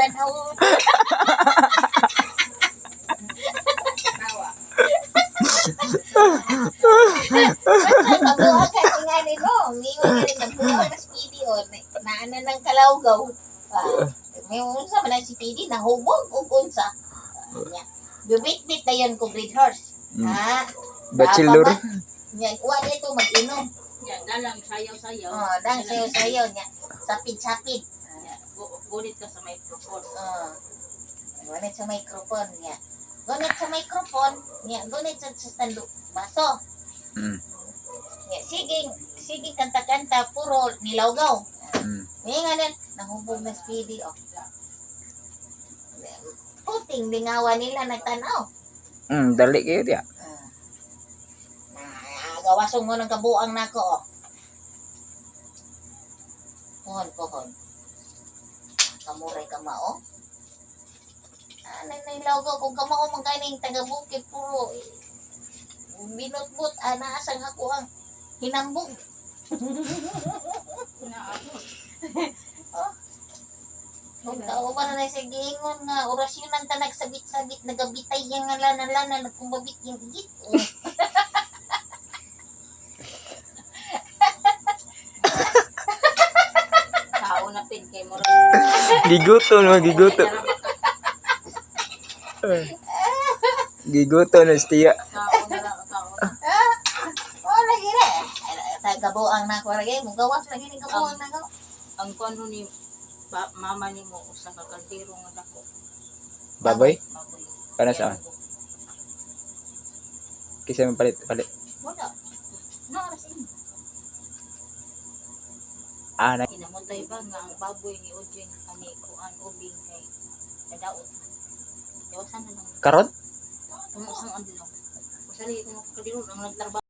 tanaw. Tawa. Basta kabuha ka tingali no. Ningon ka rin nagbuha na si PD o naana ng kalawgaw. Ah, may unsa man na si PD nahubog og unsa. Ah, nya. Bibit-bit na yun ko grade horse. Ha? Bachelor. Nya, wa dito mag-inom. Ya, dalang sayaw-sayaw. Oh, dang sayo-sayo nya. Sapid-sapid. Ya, gunit ka sa microphone. Oh. Gunit sa microphone niya. Gunit sa microphone niya. Gunit sa tando baso. Niya, sige, sige kanta-kanta puro nilawgaw. May nga nan, nahubog na speedy oh. Puting lingawa nila nagtanaw. Dali kayo diya. Ah. Na, gawasong mo ng kabuang nako oh. Pohon, pohon. Kamuray ka mao. Ah, nanilawgaw kung kamao man kaning taga-bukid puro eh, binutbut ana asang ako ang hinambog. Naabot. Kung kauban na sa giingon nga orasyon ang tanag sabit-sabit nagabitay yang nga lana-lana nagkumbabit yung igit. Oh. Tao na pin kay murag. Giguto no, giguto. Giguto na siya. Tao na lang, tao na. Oh, lagi na. Tagabuang na ako lagi. Mugawas lagi ni kabuang na ako. Ang kuno ni ba, mama nimo usa ka kaldero nga dako. Baboy? Baboy. Para saan? Kisa man palit palit. Wala. Naara sa inyo. Ah, na. Kinamutay ba nga ang baboy ni Ujin ani kuan ubing kay nadaot. Yawasan na lang. Karon? Tungo sang adlaw. Usali ko kaldero ang nagtrabaho.